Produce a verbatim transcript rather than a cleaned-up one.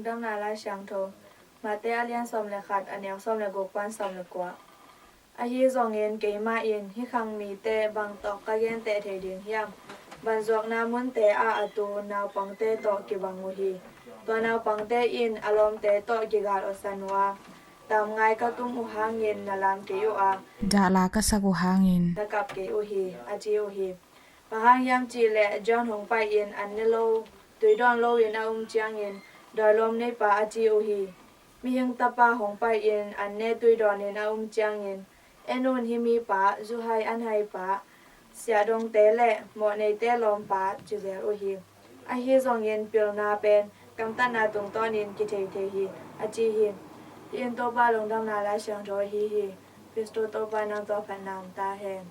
Lungdamna Lai Siangtho. Matthai a lian sawm le khat, a neu sawm le guk pan sawm le kua. Ahi zongin keimah in hih khang mite bang tawh ka genteh thei ding hiam? Vanzuakna munte ah a tu naupangte tawh kibang uh hi. Tua naupangte in a lawmte tawh kigal awsan uh a, tamngai ka tum uh hangin na lam kei uh a, dahla ka sak uh hangin na kap kei uh hi, a ci uh hi. Bang hang hiam cih leh John hong pai-in an ne lo, tui dawn loin a um ciangin, dawi lawm neipa a ci uh hi. Mihing Tapa hong pai-in an ne tui dawnin a um ciangin, en un, hih mipa, zu hai an haipa, siahdongte le mawhneite lawmpa, ci zel uh hi. Ahi zongin pilna pen gamtatna tungtawnin kithei thei hi, a ci hi. Hih in Topa Lungdamna Lai Siangtho ahi hi. Khristo Topa nang tawh phatna om ta hen.